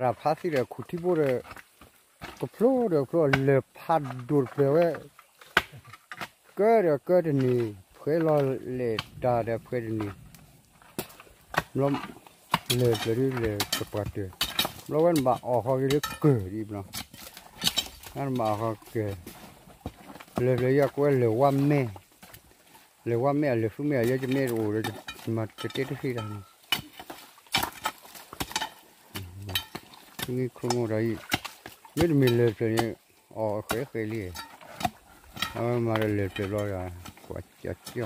တၢ်ဖးသံဒီးခူၣ်ထံဘိဒီး ကဖျိဒီးကဖျိ လၢၢ်ဖးဒိၣ်တဖျၢၣ်ဝဲ ကၢဒီးကၢတနံၤ ဖှဲလီၤလဲၤတၢ်ဒီးဖှဲတနံၤ ဘျီ လၢၢ်ဖျၢၣ်ဒ်လၢၢ်တပှၢ်တၢၢ် ဘျီဝဲနဘၣ်အီၣ်ဃီက့ၤလၢကၢၢ်ဒ်ဘျီ နဘၣ်အီၣ်ဃီကၢၢ် လၢၢ်ဖျၢၣ်ယဲကိးဝဲလၢၢ်ဝါမဲ လၢၢ်ဝါမဲအလၢၢ်ဖုမဲအယဲယမ့ၢ်တအိၣ်ဒီး မၤတတဲတသ့တၢ်န့ၣ် မ့ၢ်ခိမိၣ်ဒီးအံၤ မ့တမ့ၢ်လၢၢ်ဖျၢၣ်န့ၣ် အီၣ်ဃဲးဃဲးလံ အဝဲမၤဒီးလၢၢ်ဖျၢၣ်ဘျီဒီး ကွၢ်ကၠီကၠီ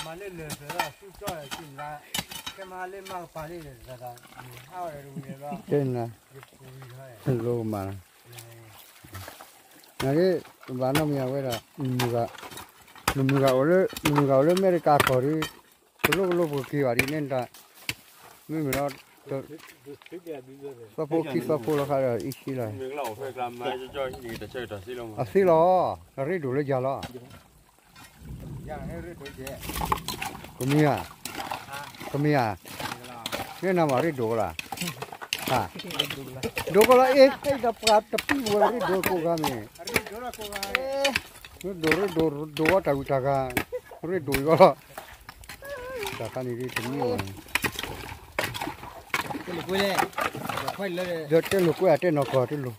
မၤလၢလၢၢ်ဖျၢၣ်လီၤ သူၣ်ကၠီ ကဲမၤလၢမၤကပၤလံ တၢ်တၢ် မုၢ်ဟါဝဲတဝံၤန့ၣ်ဘျီ တဲနၤ ယပူၤဝံၤထီၣ် လိကမၤ နက့ ဘၣ်နီတမံၤအဝဲဒၣ် နမုၢ်ဂၤအိၣ်လၢ နမုၢ်ဂၤအိၣ်လၢအမဲရကၤကီၢ်ဒီး ကလိကလိပကက့ၤဘၣ်ဒ်န့ၣ်တၢ် မ့မ့ၢ်ဒီး သီဖိခံသီဖိလီၤခါဒီး အံၤဆံလီၤ အသ့လီၤ အရ့ဒိၣ်လၢယၤလီၤ ကမံၤဧါ ကမံၤဧါ မ့ၢ်နၤမၤရ့ဒိၣ်ကလါ ဟါ ဒိၣ်ကလါ အ့ၣ် တၢ်ပှၤတပံၤဝဲရ့ဒိၣ်ကိးဂၤမ့ၢ် ရ့ဒိၣ်ရ့ဒိၣ် ဒိၣ်ဝဲတၢ်ဂုၤတၢ်ဂၤ ရ့ဒိၣ်အံၤလီၤ တၢ်ခါန့ၣ်ဒ်တမံၤဝဲ ဒီးတဲလိာ်ကွဲအတဲနီၢ်ကီၢ်တလိာ်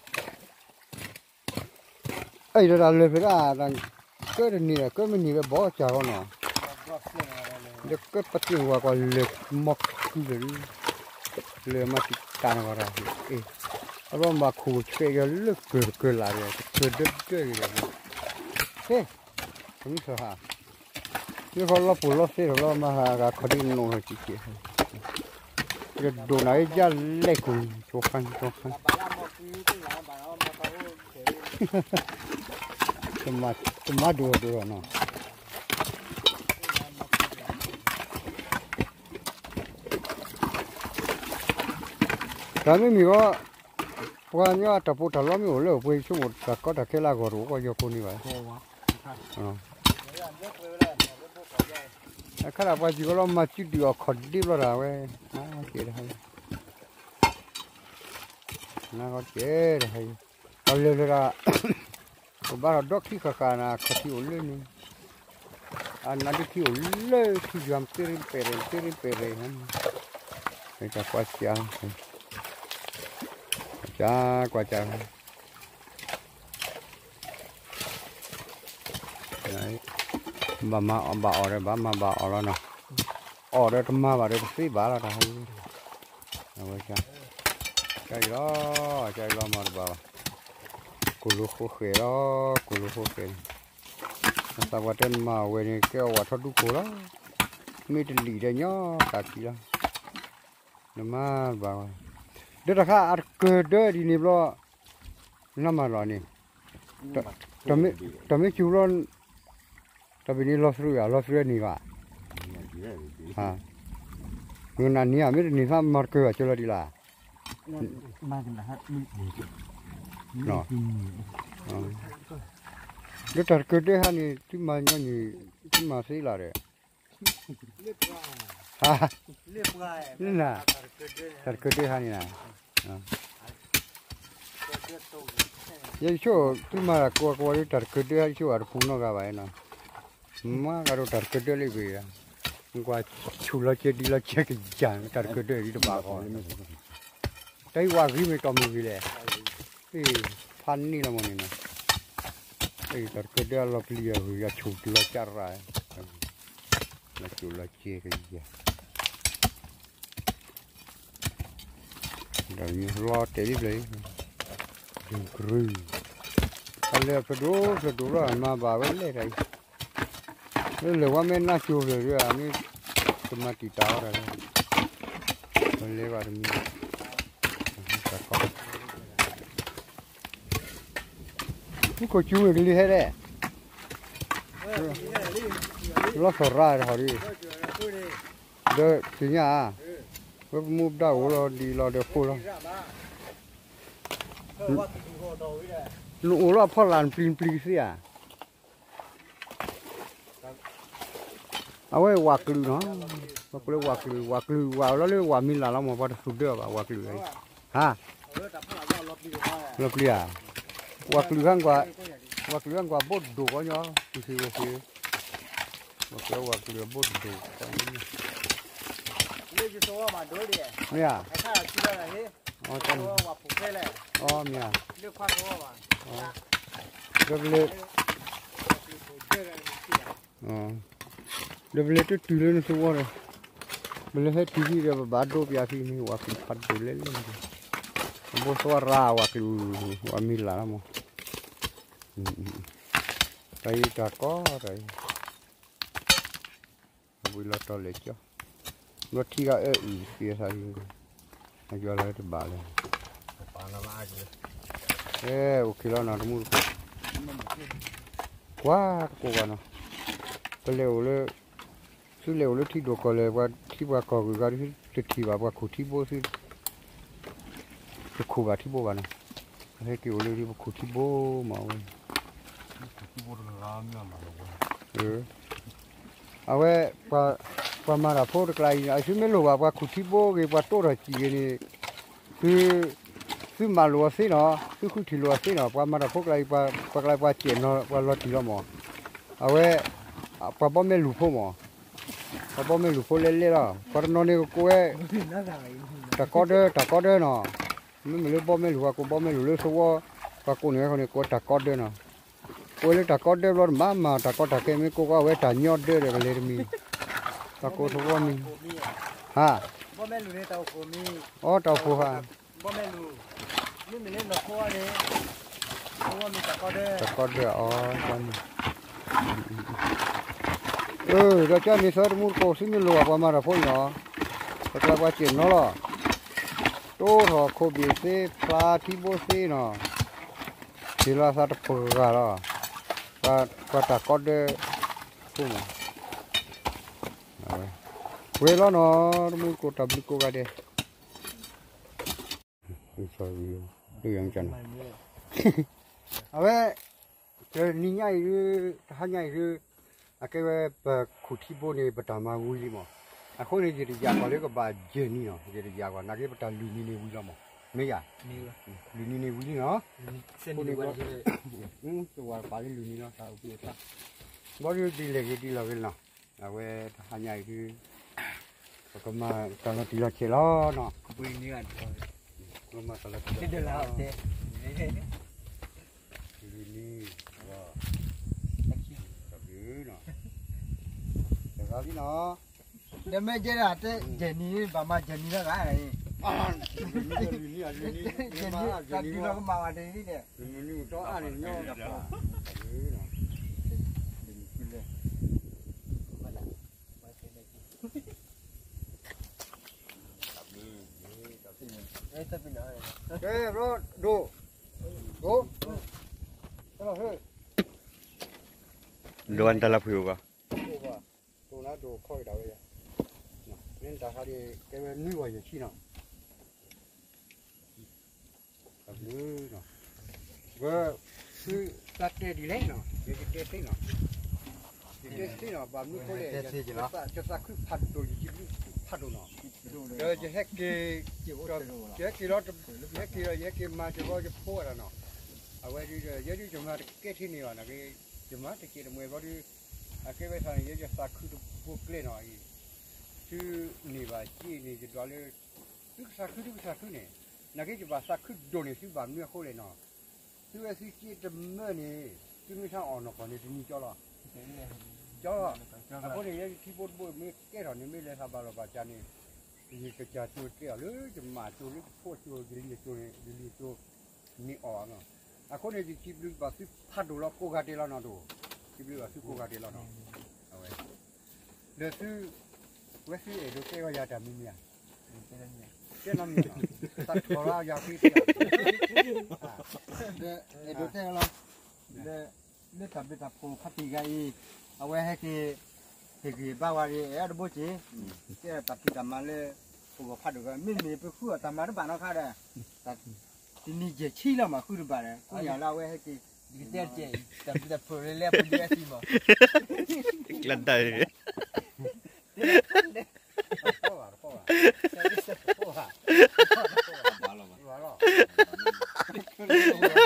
အံၤဒီးတၢ်လၢၢ်ဖျၢၣ်ဒၣ် ကၢတနံၤဒီး ကၢမ့ၢ်နံၤဒီးဘီစၢ်ဃီနီၤ ဒီးကၢပသ့ၣ်ဝဲကွၢ်လၢၢ်မီၢ်ခုလၢာ် လၢၢ်မၤတံာ်တာ်နဂီၢ်တၢ် အဘျီမၤခိၣ်ဆှဲးက့ၤလၢကၢၢ်တကၢၢ်လၢ်ဒီး တကၢၢ်ဒၢဒၢက့ၤဒီး ဟ့ တမုၢ်သဟး မ့ၢ်ဃီလီၤပူၤလီၤသ့ဒီးလီၤ မၤဟးဂၤခီဒ်နိၣ်ဟဲက့ၤက့ၤ ယဒိၣ်နၤအံၤယလဲၣ်ကွံာ် ကၠိခါကၠိခါ တမၤဒိၣ်ဒိၣ်လီၤနီၤ တၢ်မ့ၢ်မံၤဃီ ပှၤကညီတၢ်ပီးတၢ်လီမ့ၢ်အိၣ်လၢအပှဲၤ ယဆိကမိၣ်တၢ်ကီတၢ်ခဲလၢအဂီၢ်တအိၣ်ကီၢ်ယီၤကိးန့ၣ်ဘၣ် အခါဒၣ်ပှၤစံးကီးလီၤ မၤစုဒုးအီၣ်ခီၣ်ဒ့ဘျီတၢ်ဝဲ ကဲတဟါ နကဲတဟါ ပှၤလဲၤလၢဒၣ် ပဘၣ်ဒီးဒီခံဃၣ်ဃၣ်နၤ ခီၣ်ထံးအိၣ်လၢန့ၣ် အနါဒုခံအိၣ်လၢထံယွၤ သ့ရ့ပဲာ်ရဲၣ် သ့ရ့ပဲာ်ရဲၣ် တၢ်ကွၢ်စၢ် ကွၢ်စၢ် ကွၢ်စၢ် ဘၣ်မၤဘၣ်အီၣ်ဒီး ဘၣ်မၤဘၣ်အီၣ်လီၤနီၤ အီၣ်ဒီးတမၤဘၣ်ဒီးတသ့ဘၣ်လီၤတၢ် အဝဲ ကၢ်အံၤလီၤ ကၢ်အံၤလီၤမၤတဘၣ်ဘၣ် ကိၣ်လိဃိဃဲၤလီၤ ကိၣ်လိဃိဃဲၤန့ၣ် အသးပှၤတဲနမၤဝဲန့ၣ် ကဲအီၣ်ဝဲထီၣ်ဒူခိၣ်လီၤ မ့ၢ်တလံာ်ဒီးညီတၢ်ခံလီၤ နမၤတဘၣ်ဝဲ ဒီးတၢ်ခါအတကၢၢ်ဒၢဒ်န့ၣ်ဘျီ နမၤလီၤန့ၣ် တၢ်မ့ၢ်စူၤလီၤ တၢ်ဘ့ၣ်န့ၣ်လီၤသရူးဧါ လီၤသရူးန့ၣ်ဘၣ် မနၤန့ၣ်ဧါ မ့ၢ်တန့ၢ်သးမၤတကၢၢ်ဘၣ် ကၢလီၤဒ်လၢ ဒီးတၢ်တကၢၢ်ဒၢဟါန့ၣ် သုမၤညီနုၢ် သုမၤသ့လီၤဒီး ဟါ န တၢ်တကၢၢ်ဒၢဟါန့ၣ်နၤ ယဆိ သုမၤတၢ်ကိးကိးဒ်တၢ်တကၢၢ်ဒၢဟါ ယဆိအတပူၤနီတဂၤဘၣ်နီၤ မၤကဒီးတၢ်တကၢၢ်ဒၢလံဘၣ် ကွၢ်ဆူၣ်လီၤကဲဒ်လီၤကဲကယၤ တၢ်တကၢၢ်ဒၢဒ်တဘၣ်ဃီ တၢ်ဟံၣ်ဝါဂံၤမ့ၢ်တီၢ်မုၢ်ဂံၤလဲၣ် ဖးန့ၢ်လီၤမ့ၢ်န့ၣ်နီၤ တၢ်တကၢၢ်ဒၢအလီၤပျံၤအဂ့ၢ် ယဆူၣ်တုၤလီၤကၢ်ရၢ် လီၤဆူၣ်လီၤကဲကယၤ ဒီးလီၤတဲာ်လံဘျီ ဒုးကရူၢ် တၢ်လဲၤဖျၢၣ်ဒိၣ်ဖျၢၣ်ဒိၣ်လီၤ မၤဘၣ်ဝဲလဲၣ်တၢ်အံၤ လၢလၢၢ်ဝါမဲနါကၠိဖျၢၣ်ဒီး မ့ၢ်ကမၤတံာ်တာ်ဝဲဒၣ်လၢ ပလဲၤဘၣ်တမံၤ တၢ်ကီ မူခိၣ်စူၤမ့ၢ်ကလံၤဟဲဒဲး လီၤသရၣ်တဟီၣ်ဒ် ဒီးသ့ၣ်ညါဧါ ဝဲပမူပဒါအိၣ်လီၤဒ်လီၤဒီးဖိလီၤ နအိၣ်လီၤအဖီလာ်နပျံၤနပျံၤကသ့ဧါ အဝဲဝၤကျုးနီၤ, ပှၤကိးလၢဝၤကျုး, ဝၤကျုး ဝၤလီၤလၢဝၤမံၤလၢ်လီၤမး, ပှၤတသူၣ်ဒၢဘၣ် ဝၤကျုး, ဟါ, လီၤပျံၤဧါ, ဝၤကျုးဟါ, ဝၤကျုးဟါကွၢ်ဘိၣ်တဒိၣ်ကီညီ, ပူၤသ့ဝဲသ့, ဝၤကျုး ဝၤကျုးဘိၣ်တဒိၣ်ကီ, မ့ၢ်ဧါ, အီ, မ့ၢ်ဧါ, ဒီးပလဲၤ ဒီးပလဲၤတတုၤလၢနသဝီဒီး, ပလဲၤဟဲတုၤဖဲဒီး ပဘၣ်ဒိပၠးဖဲန့ၣ် ဝၤကျုးဖးဒိၣ်လဲၣ်လဲၣ်, အဘိသဝီရၤဝၤကျုး, ဝၤမံၤလၢ်လီၤမး, တၢ်အံၤတၢ်ကီတၢ်အံၤ, ဝံၤလီၤတီၤလဲၤကၠီ, ဘျီထံဂၤအၢအုၣ်သ့သးလံ, အယွၤလၢတဘၣ်လဲၣ်, အဲ အိၣ်ခ့လီၤနီၤ တမူတကိး, ကွၢ်တကိးဘၣ်နီၤ, ပလဲၤအိၣ်လၢ သုလဲၤအိၣ်လၢထံဒိၣ်ကီၢ်လဲၣ်, ပှၤထံပှၤကီၢ်ဂုၤဂၤဒုး တထံၣ်ဘၣ်ပှၤခိၣ်ထံဘိသု, တခိၣ်ဘၣ်ထံဘိဘၣ်နီၤ, အဟဲက့ၤအိၣ်လၢပခိၣ်ထံဘိမးဝဲ, အဝဲ ပှၤမၤတၢ်ဖိတကျါအံၤ အသုမ့ၢ်လိၣ်ဘၣ်ပှၤခိၣ်ထံဘိဂ့ၤ ပှၤတိၢ်ထီၣ်စံၣ်ဂ့ၤန့ၣ်, သု သုမၤလိာ်အီၤသ့နီၤ, သုဃုထံၣ်လိာ်အီၤသ့နီၤ, ပှၤမၤတၢ်ဖိကျါအံၤ ပှၤကျါပှၤစဲးနီၤ ပှၤလီၤတံၢ်လီၤမး, အဝဲ ပှၤဘီမဲလူၤဖိမး, ပှၤဘီမဲလူၤဖိလဲၣ်လဲၣ်လီၤ, ပှၤတနီၤန့ၣ်ကကိးဝဲ တၢ်ကီဒၢ တၢ်ကီဒၢနီၤ, မ့မ့ၢ်လၢဘီမဲလူၤ ပှၤကိးဘီမဲလူၤလၢသဝီ, ပှၤကိးန့ၣ်ဝဲဃီန့ၣ် ကိးဝဲတၢ်ကီဒၢနီၤ, ကိးဝဲလၢတၢ်ကီဒၢဘျီတမၤမၤတၢ်ကီတၢ်ခဲ မ့ၢ်ကိးကွၢ်ဝဲတၢ်ညီဒၢဒီးကလဲၤတမံၤ, တၢ်ကိးသဝီမံၤ, ဟါ, အီ တၢ်အိၣ်ဖှိၣ်ဧါ, တၢ်ကီဒၢအီၤ, အၢ ဒီးကၠီမ့ၢ်သၢတမူတကိး သုမ့ၢ်လိၣ်ဘၣ်ပှၤမၤတၢ်ဖိအံၤနီၤ, ပကျါပှၤစဲးနီၤလီၤ, တိၢ်ထီၣ်ခိၣ်ဘ့ၣ်သ့ ဖျါထံဘိသ့နီၤ, ဟ့ၣ်လီၤသးတပှၢ်ဂၤလီၤ, ပှၤတၢ်ကီဒၢဖိမး, ပှဲၤလီၤနီၤ တမူတကိး တၢ်ဘျုးကိးဂၤဒဲး အဝဲ တနံၤညါအံၤဒုး တဟါညါအံၤဒုး အကဲဝဲပခိၣ်ထံဘိန့ၣ် ပတၢ်မၤဝံၤလံမး, အဃိန့ၣ် ယတယာ်ကွၢ်လၢကဘၣ်ယဲၢ်နံၤနီၤ, ယတယာ်ကွၢ် နာ်က့ပတၢ်လွံၢ်နံၤန့ၣ်ဝံၤလီၤမး, မ့ၢ်ယၤ, လွံၢ်နံၤန့ၣ်ဝံၤလံနီၤ, အဃိန့ၣ် ယဝၤပာ်လၢလွံၢ်နံၤလီၤ တၢ်အိၣ်ဖှိၣ်အခါ, ဘီဒုးဒ်လဲၣ်ဂ့ၤဒ်လဲၣ်ဂ့ၤနီၤ, အဝဲတဟါညါအံၤဒုး ပကမၤတၢ်လီၤတံၢ်လီၤဆဲးလီၤနီၤ, ပကမၤတၢ်လီၤတံၢ်လီၤဆဲးလီၤ, လွံၢ်နံၤ, တဘျုးနီၤ, တဂၤလံနီၤ, ဒီးမ့ၢ်ကဲဒၣ်တဲ ယဲၢ်နံၤ ဘၣ်မၤယဲၢ်နံၤလီၤဂၤ, လွံၢ်နံၤ လွံၢ်နံၤ တၢ်ဒုးလီၤကမၣ်ဘၣ်တနံၤန့ၣ်, တနံၤ ကဲ ဘျီ ဒိၣ်, ဒိၣ်, ဒိၣ်နတၢ်လၢဖှံအိၣ်ဘၣ်, ဒိၣ်နၤဒိၣ်ခီက့ၤဒၣ်ဝဲယၤ, မ့ၢ်တၢ်ခါဒ် ကဲဝဲနွံဂီၤယဲၢ်ဆံနီၤ ဝဲ သုတၢ်တဲဒ်လဲၣ်နီၤ ယကတဲသ့နီၤ, ယတဲသ့နီၤ ဘၣ်မနုၤအဃိလဲၣ်, ယသးခုဖးဒိၣ် ယစံးဘျုးဖးဒိၣ်နီၤ, ဒီးယဟဲက့ၤ, ယဟဲက့ၤလီၤ, ယဟဲက့ၤလီၤ ယဟဲက့ၤမၤစၢၤဘျီယဖိအတၢ်နီၤ, အဝဲဒ်ဒီး ယဲဒ်ယမၤတကဲထီၣ်န့ၣ်ဘၣ်နာ်က့, ယမၤတကဲတမှဲဘျီဒုး, အကဲဝဲသးန့ၣ် ယဲယသးခုတဘိကျဲနီၤအံၤ, သုန့ၢ်ဘၣ်စ့န့ၣ် ယဒွးလၢ သုကသးခု သုကသးခုန့ၣ်, နာ်က့ယဘၣ်သးခုဒိၣ်န့ၢ်သုဘၣ်မနုၤအဃိလဲၣ်နီၤ, သုဝဲသုစ့တမၢန့ၣ်, သုမ့ၢ်ဆါအီၣ်နီၢ်ကီၢ်န့ၣ် တနံၤကၠီလီၤ, ကၠီလီၤ, အဃိန့ၣ် ယဲယထံဖိတဘိမ့ၢ်ကဲထီၣ်န့ၣ် မ့ၢ်လဲၤသးဘၣ်လီၤဘၣ်စးန့ၣ်, ယကစၢ်ကၠိတဲအီၤလၢ ယမၤကၠိလၢယဖိကၠိ ယလံၤကၠိန့ၣ် ယလံၤကၠိ မ့ၢ်အီၣ်ဘၣ်နီၤ, အဃိန့ၣ် ယစံးဘျုးဘၣ်သုဖးဒိၣ်လီၤကိးဂၤဒဲးလီၤနီၤဒိၣ်, စံးဘျုးဘၣ်သုကိးဂၤဒဲးလီၤနီၤ, အဝဲ ဒီးသု, ဝဲသုအဲၣ်ဒိးတဲဂီၤယၤတၢ်မံၤမံၤဧါ, တဲနီတမံၤ, သးထီၣ်လီၤယၤဖဲ, ဒီးအဲၣ်ဒိးတဲလီၤ, ဒီး, လၢတၢ်ဘျုးတၢ်ဖှိၣ်ဖးတံၢ်ဂၤအံၤ, အဝဲဟဲက့ၤ, ဟ့ၣ်ဂံၢ်ဘါဝဲဒၣ် အဲၣ်ဒိးဘိက့ၤ, ကဲတၢ်ဖံးတၢ်မၤလၢ, ပဂီၢ်ဖးဒိၣ်ဂၤ မ့မ့ၢ်ပဃုအီၤတၢ်မၤတဘၣ်နီတခါဒီး, တနံၤယဲၢ်ဆံလီၤမးဃုတဘၣ်ဒီး ကိးညါလၢအဝဲဟဲက့ၤ ယကတဲတကဲး, တၢ်ဘျုးတၢ်ဖှိၣ်လၢလၢပဒုးအသံမး, ကျၢၢ်တၢ်,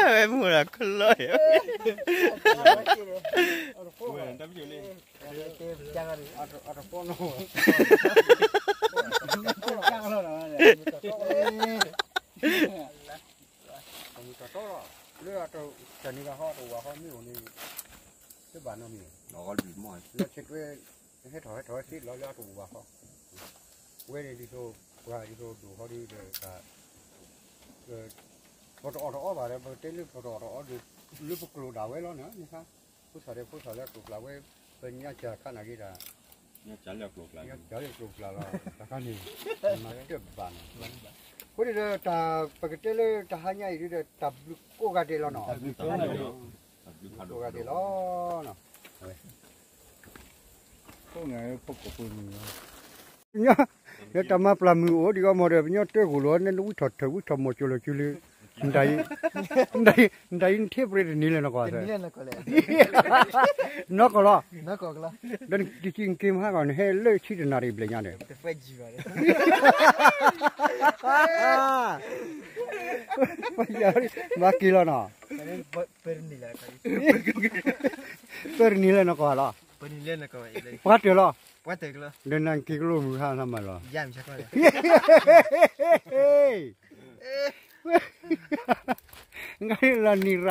ဝဲမူလၢခလီၢ်ယၤ, တၢ်မုၢ်တၢ်တီလီၤ, လၢအတၢ်န့ၢ်ဘၣ်ဟီၣ်တဝၤဟီမ့ၢ်အိၣ်န့ၣ်, တဘၣ်နီတမံၤ, လၢဆဲးတွဲ, ဟဲထီၣ်ဟဲထီၣ်ဟဲသ့လီၤလၢအတဝၤဟီ, ဝဲန့ၣ်ဒ်သိး, ပှၤဒ်သိးဒိၣ်ဟီဒ်ဒီး, ပတအီၣ်တအီဘၣ်ဒီး ပကတဲလၢပတအီၣ်တအီဒီး, လၢပကျိာ်ဒၣ်ဝဲလီၤန့ၣ်, ဖိသၣ်ဒီးဖိသၣ်လၢကျိာ်ကျါဝဲ, ပညါစၢ်ခါနာ်က့ၤတၢ်, ညါစၢ်လၢကျိာ်ကျါလီၤ, တၢ်ခါန့ၣ်, မၤတၢ်ဘၣ်န့ၣ်, အဃိန့ၣ်ဒီးတၢ်ပကတဲလၢတၢ်ဟါညါအံၤဒ်ဒီး တၢ်ဘျုးကိးဂၤဒဲးလီၤနီၤ, ကိးဂၤဒဲးလီၤ, ပညီ, လၢတၢ်မၤပျၢ်မုၢ်အိၣ်ဒ်အီၤမ့ၢ်ဒီး ပညီတၢ်ဂိၢ်လီၤ နဝံထီၣ်ထၢၣ်ဝံထီၣ်မီၤကၠိလီၤကၠိလၢ, နတၢ်အံၤ, နတၢ်အံၤနထံၣ်ပရ့တနံၤလဲၣ်နကွၢ်, နီၢ်ကီၢ်လီၤ, ဒီးနက့ၤက့ၤက့ၤမဟါဂီၤ နဟဲလၢဆံတနၣ်ရံၣ်ဘျဲၣ်ညါန့ၣ်, မၤက့ၤလီၤနီၤ, ပၢတနံၤလဲၣ်နကွၢ်လီၤ, ပှၤတၢၢ်လီၤ, ဒီးနက့ၤကလိၣ်မုၢ်ဟါနမၤလီၤ, လီၤနံၤရၣ်, နီၢ်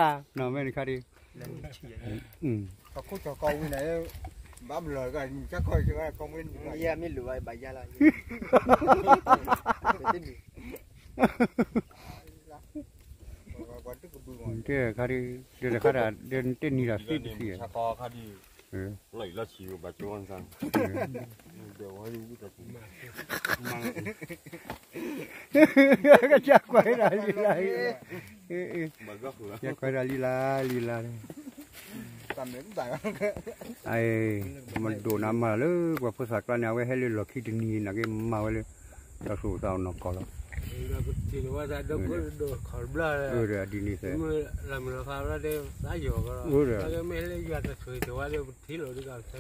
မဲာ်တခါဒ်, တခါဒ်, တခါဒ်, ဒီးတခါဒ်, ဒီးနတဲနံၤရၣ်သ့ပသံၣ်, ကစၢ်ကွၢ်ဒၣ်လံလၢ, ကစၢ်ကွၢ်ဒၣ်လံလၢလံလၢ, မၤဒိၣ်နၤမၤလၢပှၤဖိသၣ်ကျါန့ၣ် အဝဲဟဲလၢလီၢ်ခံတနံၤနာ်က့ မၤဝဲလၢ, တၢ်သူၣ်အိၣ်သးအိၣ်နီၢ်ကီၢ်လီၤ, ဒ်န့ၣ်, ဒီးယဆိကမိၣ်ဒ်မ့ၢ်တဆါဖုးသံဖုးဒ် ယတယၤဃးလၢလွံၢ်နံၣ်,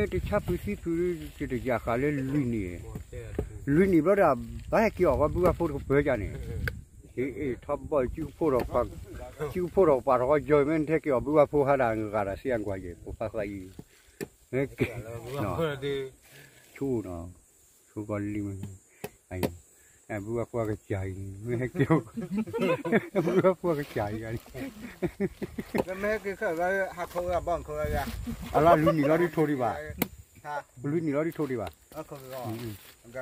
လွံၢ်နံၣ်ဘျီဒီး ဘၣ်ဟဲက့ၤအီၣ်ဃီဘုဝါဖိတကပၢၤကန့ၣ်, ဟ့ၣ်ထီဘီၣ်, စုကဖိၣ်ထီၣ်ပာ်ထီၣ်ဃီကၠီ မ့ၢ်နထဲက့ၤအီၣ်ဘုဝါဖိဟါဒၣ်ဂၤဒၣ်သ့အကွၢ်ယဲၢ် ဖိဖါသးအံၤ, ဆိနီၤ, ဆိကီၢ်လံမ့ၢ်, ဘုဝါဖိကစၢ်အံၤ, မ့ၢ်ဟဲက့ၤ, ဘုဝါဖိကစၢ်အံၤ, မ့ၢ်ဟဲက့ၤ, အလၢလွံၢ်နံၣ်လီၤဒုးထိးဒံးဘၣ်, လွံၢ်နံၣ်လီၤဒုးထိးဒံး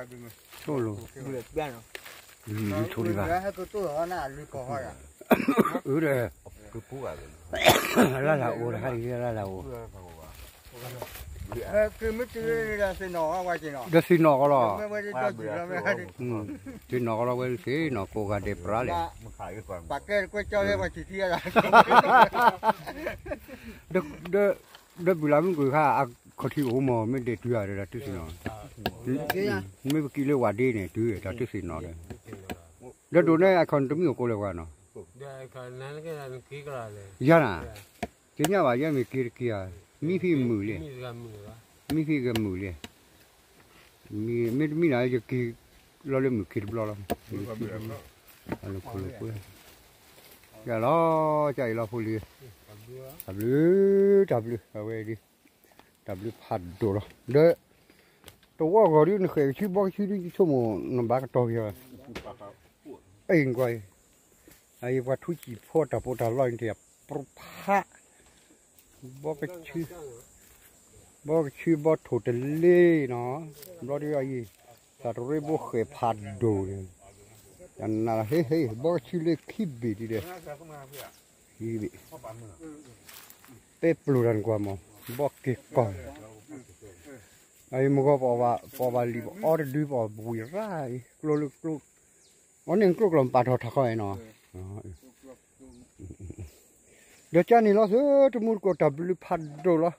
ဘၣ်, ဆိလိာ်, လွံၢ်နံၣ်ဒုးထိးဒံးဘၣ်, အၢဒီး, လၢ်လၢ်အိၣ်တဟါဒံးလၢ်လၢ်အိၣ် ဒီးသ့ၣ်နီၣ်ကီးလီၤ, သ့ၣ်နီၣ်ကီးလီၤဝဲသ့ၣ်နီၣ်ကိးဂၤဒဲးပြးလဲၣ်, ဒီးဘုလၢမုၢ်ကွံာ်ခါ အခီၣ်ထံးအိၣ်မး မ့ၢ်ဒဲးတုၤဧါဒီးတၢ်တုသ့ၣ်နီၣ်, မ့ၢ်ပကံၣ်လၢဝၤဒ့န့ၣ် တုၤတၢ်တုသ့ၣ်နီၣ်ဒီး, ဒီးဒိးန့ၢ်အခီၣ်နတမံၤအိၣ်ကိးလၢၤပှၤနီၤ, ယၤနၤ, ကညးဘၣ်ယဲမ့ၢ်က့ၤတက့ၤဧါ, မံဖံးမုာ်လံ, မံဖံးကမုာ်လံ, မ့တမ့ၢ်နၤ ယက့ၤလီၤလၢမုၢ်ခံတဘျီလီၤ, လၢခိၣ်လၢခိၣ်, ယၤလီၤ, ကၢ်အံၤလီၤဖိလံၤ, တၢ်ဘျုး, တၢ်ဘျုး, အဝဲဒ်, တၢ်ဘျုးဖးဒိၣ်လီၤ, ဒီး, တဝီဂီၤဒ်နဃဲၣ်ကဆူဘီကဆူဒ်ယဆိကမိၣ် နဘၣ်ကတီၤက့ၤ, အ့ၣ်ကွၢ်အံၤ, အအံၤပှၤထူစံာ်ဖိတၢ်ပီးတၢ်လီန့ၣ် တယၤပြဖး, ဘီကဆူ, ဘီကဆူဘီထိၣ်တလ့နီၤ, ဘျီဒ်အံၤ, တၢ်တရ့ဘိဃဲၣ်ဖးဒိၣ်န့ၣ်, တနၤဟ့ဟ့ ဘီကဆူလၢခံဘ့ၣ်ဒ်ဒီး, ခံဘ့ၣ်, တဲပျိၢ်တၢ်နကွၢ်မး, ဘီက့ၤကီၢ်, အအံၤမ့ၢ်ဂီၤပအီၣ်ဘၣ်လံၣ်ပအီတဒုပအီၣ်ဘှံးရၣ်အံၤ ကျိလၢကျိ, အီန့ၣ်ကျိကျိမပာ်ထီၣ်ထးခီအံၤနီၤ, ဒီးကန့ၣ်လီၤသု တမူတကိးတၢ်ဘျုးဖးဒိၣ်လီၤ,